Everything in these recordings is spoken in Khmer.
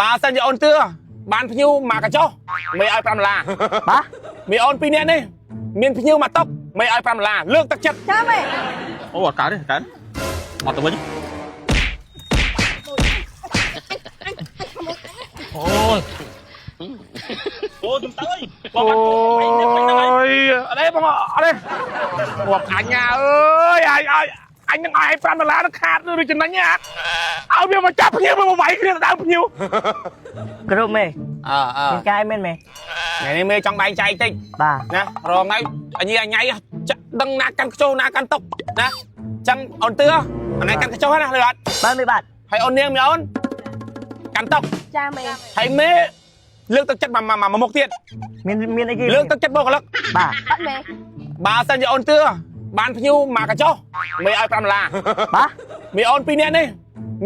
បើសិនជាអូនទឿបានភ្ញៀវមកកញ្ចុះមេឲ្យ5ដុល្លារ បាទ មេអូនពីរនាក់នេះមានភ្ញៀវមកតុកមេឲ្យ5ដុល្លារលើកទឹកចិត្ត ចាមេ អូអត់កើតទេកើតអត់ទៅវិញអូយអូយទៅអើយ អូយអត់ទេបងអត់ទេរាប់អញអើយឲ្យឲ្យអញនឹងឲ្យ5ដុល្លារនឹងខាតឬចំណេញអត់ឲ្យវាមកចាប់ភ្ញៀវមកវាយគ្នាទៅដើមភ្ញៀវ គ្រប់មេ អើអើ មានកាយមែនមេ ថ្ងៃនេះមេចង់បែងចែកតិច បាទ ណារងថ្ងៃអញអញញ៉ៃចាក់ដឹងណាកាន់ខ្ជោណាកាន់តុកណាចឹងអូនទឿអានេះកាន់ខ្ជោណាលឺអត់ បាទមេបាទ ហើយអូននាងមីអូនកាន់តុក ចាមេ ហើយមេលើកទឹកចិត្តមកមកមុខទៀត មានអីគេ លើកទឹកចិត្តបុគ្គលិក បាទ បាត់មេ បើសិនជាអូនទឿបានភ្ញៀវមកកញ្ចុះមេឲ្យ5ដុល្លារ បាទ មីអូនពីរនាក់នេះ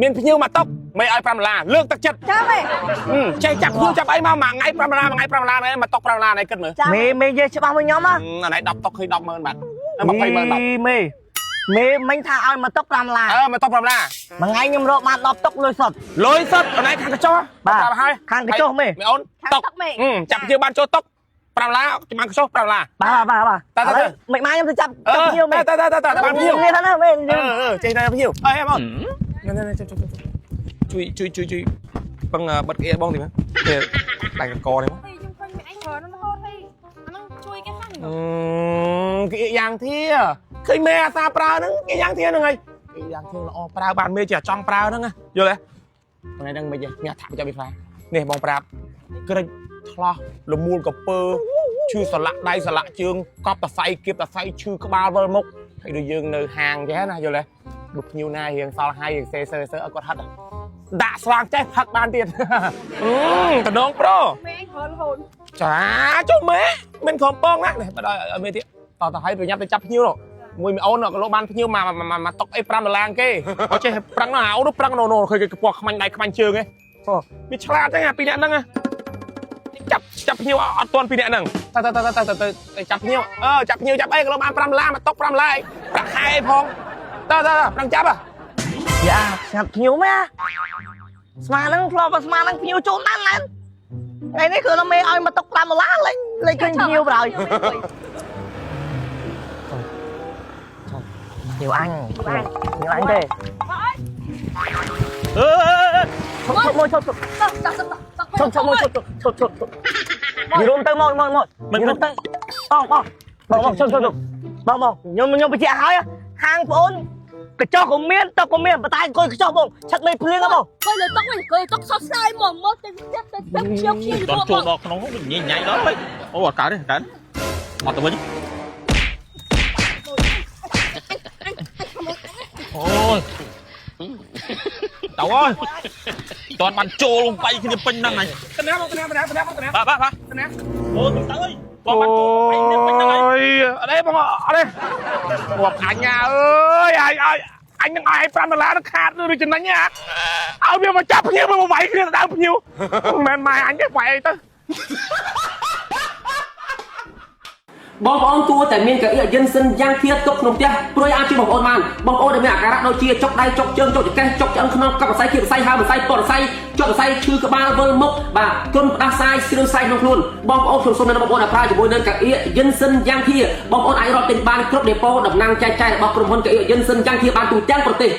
មានភ្ញៀវមកតុកមេឲ្យ5ដុល្លារលើកទឹកចិត្ត ចាមេ ហឹមចេះចាប់ភ្ញៀវចាប់អីមកមួយថ្ងៃ5ដុល្លារមួយថ្ងៃ5ដុល្លារមកតុក5ដុល្លារនេះគិតមើល ចា មេមេនិយាយច្បាស់មួយខ្ញុំហ៎ ហឹមអានេះ10តុកឃើញ100000បាត់200,000បាត់ មេមេមិញថាឲ្យមកតុក5ដុល្លារ អើមកតុក5ដុល្លារ មួយថ្ងៃខ្ញុំរកបាន10តុកលុយសុទ្ធ លុយសុទ្ធអានេះខាងកញ្ចុះ បាទ ប្រាប់ហើយ ខាងកញ្ចុះមេ មីអូន ខាង តុក តុកមេ ហឹមចាប់ភ្ញៀវបានចូលតុក5ដុល្លារបានកញ្ចុះ5ដុល្លារ បាទបាទបាទ តើតើ ឥឡូវមិនមកខ្ញុំទៅចាប់ អឺ ចាប់ភ្ញៀវមេ តើតើតើតើបានភ្ញៀវ នេះថាណាមេ អឺអឺចេះតែភ្ញៀវអើបងណែណែជួយជួយជួយជួយជួយពឹងបិទក្អៀបងតិចមើលនេះដៃកកនេះមក ខ្ញុំឃើញមានអញប្រើនឹងរហូតហើយអាហ្នឹងជួយគេខ្លះ អឺគេយ៉ាងធាឃើញមេអាសាប្រើហ្នឹងគេយ៉ាងធាហ្នឹងហើយគេយ៉ាងធាល្អប្រើបានមេជាចង់ប្រើហ្នឹងយល់ទេថ្ងៃហ្នឹងមិនទេមានអត្ថប្រយោជន៍ពីខ្លះនេះបងប្រាប់ក្រិចឆ្លោះលមូលកពើឈឺសន្លាក់ដៃសន្លាក់ជើងកប់តសៃគៀបតសៃឈឺក្បាលវិលមុខហើយដូចយើងនៅហាងចេះណាយល់ទេបើភ្ញៀវណារៀងសល់ហើយរៀងសេសេសេឲ្យគាត់ហិតដាក់ស្វាងចេះផឹកបានទៀតអឺតំណងប្រូ មេអញប្រើរហូត ចាចុះមេមិនខំពងណានេះបើដល់ឲ្យមេទៀតតតឲ្យប្រញាប់ទៅចាប់ភ្ញៀវនោះមួយមីអូនក៏លោកបានភ្ញៀវមកមកតុកអី5ដុល្លារគេអត់ចេះប្រឹងណាអូនប្រឹងណូណូឃើញគេកពស់ខ្មាញ់ដៃខ្មាញ់ជើងឯងអូវាឆ្លាតចឹងអាពីរនាក់ហ្នឹងចាប់ភ្ញៀវអត់ទាន់ពីរនាក់ហ្នឹងតទៅទៅទៅទៅទៅចាប់ភ្ញៀវអឺចាប់ភ្ញៀវចាប់អីក៏លោកបាន5ដុល្លារមកតុក5ដុល្លារប្រាក់ខែអីផងតទៅប្រឹងចាប់ហ៎ យ៉ាស្ងាត់ភ្ញៀវមេស្មាហ្នឹងធ្លាប់ស្មាហ្នឹងភ្ញៀវចូលណាស់ឡើងថ្ងៃនេះគឺមេឲ្យមកតុក5ដុល្លារលេងលេងឃើញភ្ញៀវប្រហើយភ្ញៀវអញភ្ញៀវអញទេ អឺ ឈប់ឈប់មួយឈប់ឈប់ តោះតោះតោះ ឈប់ឈប់មួយឈប់ឈប់ឈប់ឈប់និយាយរួមទៅមកមកមកនិយាយរួមទៅបងបងបងបងឈប់ឈប់ឈប់បងបងខ្ញុំបញ្ជាក់ឲ្យហាងបងអូនកញ្ចុះក៏មានតុកក៏មានប៉ុន្តែអង្គុយកញ្ចុះបងឆឹកមេភ្លៀងហ៎បង អង្គុយលើតុកវិញអង្គុយតុកសោកស្ដាយហ្មងមកទៅចិត្តទៅទឹកឈៀវឈៀវ ដល់ចូលដល់ក្នុងវិញញ៉ៃញ៉ៃដល់ពេកអូអត់កើតទេកើតអត់ទៅវិញអូយតើអើយតន់បានចូលបាយគ្នាពេញហ្នឹងហើយ តណាមកតណាតណាតណាតណា បាទបាទបាទ តណា អូយទៅអើយតន់បានចូលបាយគ្នាពេញហ្នឹងហើយ យអត់ទេបងអត់ទេរាប់អញអើយឲ្យឲ្យអញនឹងឲ្យ5ដុល្លារនឹងខាតឬចំណេញអត់ឲ្យវាមកចាប់ភ្ញៀវមកវាយគ្នាទៅដើមភ្ញៀវមិនមែនម៉ែអញទេវាយអីទៅ បងប្អូនគួរតែមានកៅអីយិនសិនយ៉ាងធៀទុកក្នុងផ្ទះព្រួយអាចជួយបងប្អូនបានបងប្អូនដែលមានអាការៈដូចជាចុកដៃចុកជើងចុកចង្កេះចុកឆ្អឹងខ្នងកប់សរសៃគៀបសរសៃហើមសរសៃពតសរសៃចុកសរសៃឈឺក្បាលវិលមុខបាទគ្រុនផ្ដាសាយស្រឿងសាយក្នុងខ្លួនបងប្អូនខ្ញុំសូមណែនាំបងប្អូនឲ្យប្រើជាមួយនឹងកៅអីយិនសិនយ៉ាងធៀបងប្អូនអាចរកទិញបានគ្រប់ដេប៉ូតំណាងចែកចាយរបស់ក្រុមហ៊ុនកៅអីយិនសិនយ៉ាងធៀបានទូទាំងប្រទេស។